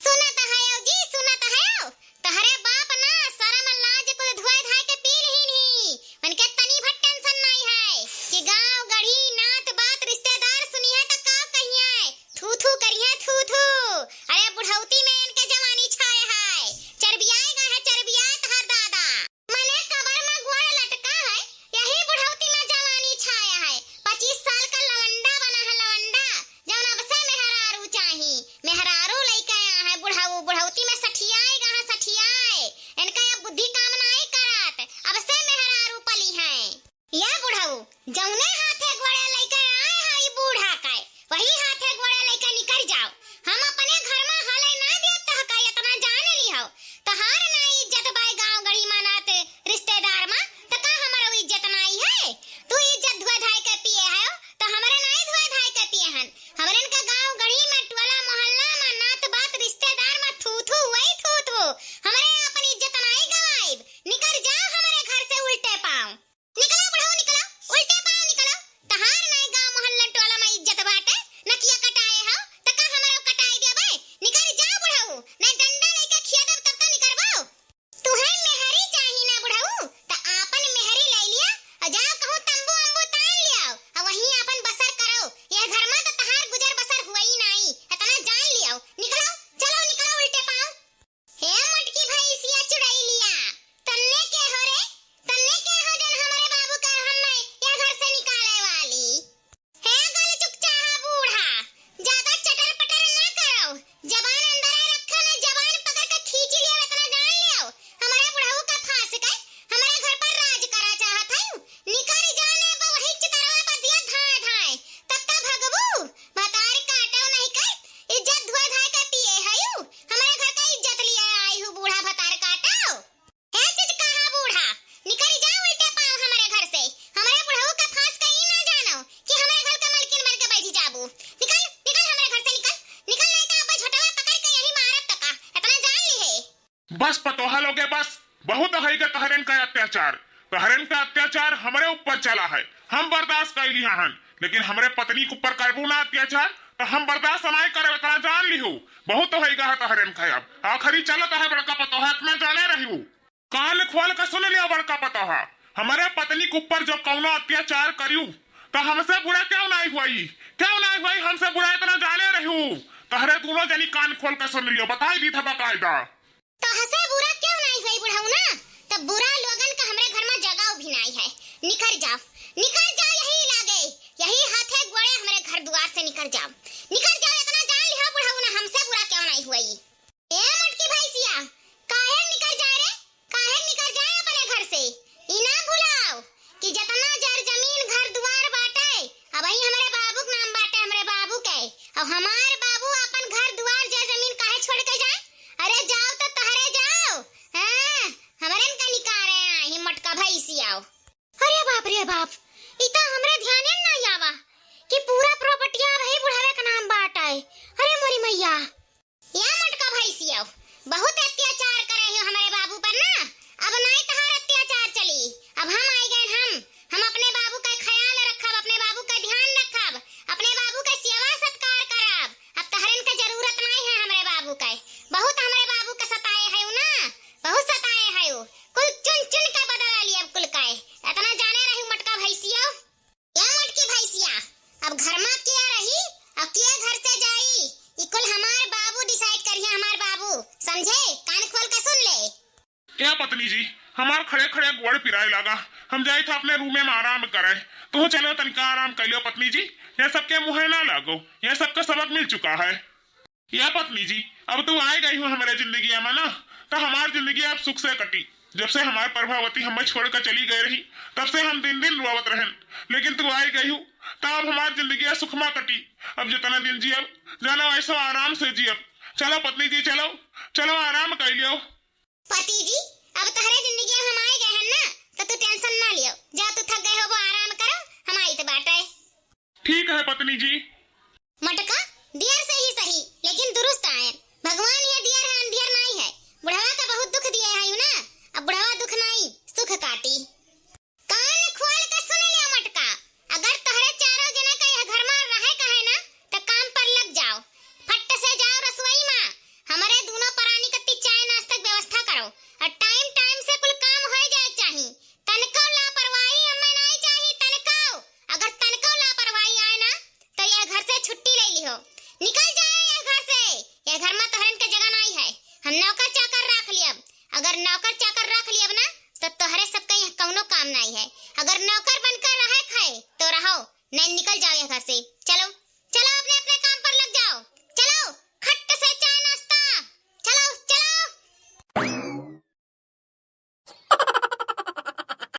सुनत हयो जी, सुनत हयो, तोहरे बाप ना शरम लाज कुल धोए धाए के पी लिहिन ही। उनके तनी भर टेंशन नाई है कि गांव गढ़ी नात बात रिश्तेदार सुनिए तो का कहिए, थू थू करिए थू थू। अरे बुढ़ौती में इनके जवानी छाए है, चरबियाए गए है चरबियाए तोहर दादा। मने कबर में गोड़ लटका है, यही बुढ़ौती में जवानी छाया है। पच्चीस साल का लवंडा बना है लवंडा, जौन अब से मेहरारू चाही। मेहरारू लइके आ है बुढ़ऊ, बुढ़ौती में सठियाए गा है सठियाए। इनका अब बुद्धि काम नाई करत, अब से मेहरारू पली है। या बुढ़ऊ, जौने हाथे गोड़े लइके आए है ई बूढ़ा के, वही हाथे गोड़े लइके निकर जाओ। हम अपने घर में हले ना देब तहका, इतना जान लिहो। तहार ना इज्जत बाय गांव गढ़ी मानात रिश्तेदार मा, त का हमरो इज्जत नाई है? तू इज्जत धोए धाए के पिए है, त हमरे नाई धोए धाए के पिए हन। हमरन का गांव गढ़ी मा, टोला मोहल्ला मा, नात बात रिश्तेदार मा थू थू वही थू थू। हमरे अपन इज्जत नाई गवाइब। निकर जाओ हमरे घर से उल्टे पाँव। निकलो बुढ़ऊ निकलो, उल्टे पाँव निकलो। तहार नाई गांव मोहल्ला टोला मा इज्जत बाटे, नकिया कटाए हो, त का हमरो कटाए देबे? निकर जाओ बुढ़ऊ, नाई डंडा लइके खिया देब तब तो निकरबो। तुहे मेहरी चाही ना बुढ़ऊ, त आपन मेहरी ले लिया, अउर जाओ कहूँ तंबू अम्बू तान लियाओ, अउर वहीं आपन बसर करो। यह घर मा त तहार गुजर बसर हुई नाई, इतना जान लियाओ। निकलो, चलो निकलो उल्टे पाँव। हे मोटकी भैंसिया चुड़ैलिया, तन्ने के हो रे? तन्ने के हो जौन हमरे बाबू का हम्मे यह घर से निकाले वाली? हे गल चुकचाहा बूढ़ा, ज्यादा चटर पटर ना करो, जबान अंदर रखो, ना जबान पकड़ के खींच लियो, इतना जान लियो। हमरे बुढ़ऊ का फांस के हमरे घर पर राज करा चाहत है, निकर जाने बा वही चितरवा पर दिया धाए धाए, तब का भगबू? भतार काटो नहीं कर, इज्जत धोए धाए के पिए हयू, हमरे घर का इज्जत लिए आई हूँ बूढ़ा भतार काटो। हे चिचकाहा बूढ़ा, निकल जा उल्टे पाँव हमरे घर से। हमरे बुढ़ऊ का फांस के ई ना जानो कि हमरे घर के मलकिन बन के बैठी जाबू। निकल, निकल हमरे घर से निकल, निकल नहीं तो अब झोटवा पकड़ के यही मारब तका, इतना जान ली है। बस पतोहा लोगे बस, बहुत होइगा तहरेन का अत्याचार। तहरेन का अत्याचार हमरे ऊपर चला है, हम बर्दाश्त कर लिया हन, लेकिन हमरे पत्नी के ऊपर करबू ना अत्याचार तो हम बर्दाश्त नाय करब, इतना जान लिहू। बहुत होइगा है तहरेन का, अब आखिरी चलत है बड़का पतोहा, इतना जाने रहिबू। कान खोल के सुन लिया बड़का पतोहा, हमरे पत्नी के ऊपर जो कौनो अत्याचार करियू तो हमसे बुरा क्यों नाहीं हुई? क्यों नाहीं हुई? हमसे बुरा इतना जाने रहू। तहरे दूनो जनी कान खोल के सुन लियो, बताई दी था बकायदा। तो हसे बुरा क्यों नाहीं हुई बुढ़ऊ ना? तब बुरा लोगन का हमरे घर में जगह भी नाहीं है। निकर जाओ, निकर जाओ, यही लागे, यही हाथे गोड़े हमरे घर दुआर से निकर जाओ, निकर जाओ। इतना जान लिहो बुढ़ऊ ना, हमसे बुरा क्यों नाहीं हुई? ए मटकी भैंसिया, काहे निकर जाए रे? काहे निकर जाए अपने घर से? ई ना भुलाओ कि जितना जर जमीन घर दुआर बाटे, अबही हमरे बाबू के नाम बाटे, हमरे बाबू के। अब हमार बाबू अपन घर दुआर जर जमीन काहे छोड़ के जाए? अरे जाओ तो तहरे जाओ। हाँ, हमरे इनका निकारे आई मटका भैंसिया। अरे बाप रे बाप, ई तो हमरे ध्याने न नाहीं आवा कि पूरा प्रॉपर्टिया वही बुढ़ावे के नाम बाटे। अरे मोरी मैया। या मटका भैंसियो, बहुत अत्याचार करे हो हमरे बाबू पर ना। अब नाहीं तहार अत्याचार चली, अब हम आई गए हम। हम अपने बाबू का ख्याल रखब, अपने बाबू का ध्यान रखब, अपने बाबू का सेवा सत्कार करब। अब तहरन का जरूरत नाहीं है हमरे बाबू का। बहुत हमरे बाबू का सताए है ना, बहुत सताए है। कुल चुन चुन के बदला लियब कुल का। इतना जाने रहू मटका भैंसियो। ए मटकी भैंसिया, अब घर मा के रही और के घर से जाई? ई कुल हमार बाबू decide करिहे, हमार बाबू, समझे? कान खोल के सुन ले। ए पत्नी जी, हमार खड़े खड़े गोड़ पिराए लागा, हम जाई था अपने रूमे मा आराम करे। तू चलो तनिका आराम कर लियो पत्नी जी, यह सबके मुँहे ना लागो, यह सबका सबक मिल चुका है। या पत्नी जी, अब तू आए गई हो हमरे जिंदगिया मा ना, तो हमार जिंदगी अब सुख से कटी। जब से हमार प्रभावती हमें छोड़ के चली गई रही, तब से हम दिन दिन रोवत रहन, लेकिन तू आए गई हो, तो अब हमार जिंदगिया सुख मा कटी। अब जितना दिन जियब, जाना वैसा आराम से जियब। चलो पत्नी जी, चलो, चलो आराम कर लियो। पति जी, अब तहरे जिंदगिया हम आए गए हैं ना, तो तू tension ना लियो। जा तू थक गए हो, वो आराम करो, हम आई तो बाटे। ठीक है पत्नी जी। मटका, दियर से ही सही, लेकिन दुरुस्त आए। भगवान ये दियर है, अंधियर नाहीं है। बुढ़वा का बहुत दुख दिए है यू ना, अब बुढ़वा दुख नाहीं, सुख काटी। कान खोल के सुन लिया मटका, अगर तोहरे चारों जने का यह घर मा रहे का है ना, तो काम पर लग जाओ। फट से जाओ रसोई मा, हमरे दूनो परानी कत्ती चाय नाश्ता की व्यवस्था करो, और time time से कुल काम होए जाए चाही। तनको लापरवाही हमें नाहीं चाही, तनको। अगर तनको लापरवाही आए ना, तो यह घर से छुट्टी ले लिहो, निकल जाए यह घर से। यह घर मा तोहरन के जगह नाहीं है। हम नौकर चाकर राख लियब, अगर नौकर चाकर राख लियब ना, तो तोहरे सबके यह कौनो काम नाहीं है। अगर नौकर बनकर रहे खाए तो रहो, नहीं निकल जाओ यह घर से।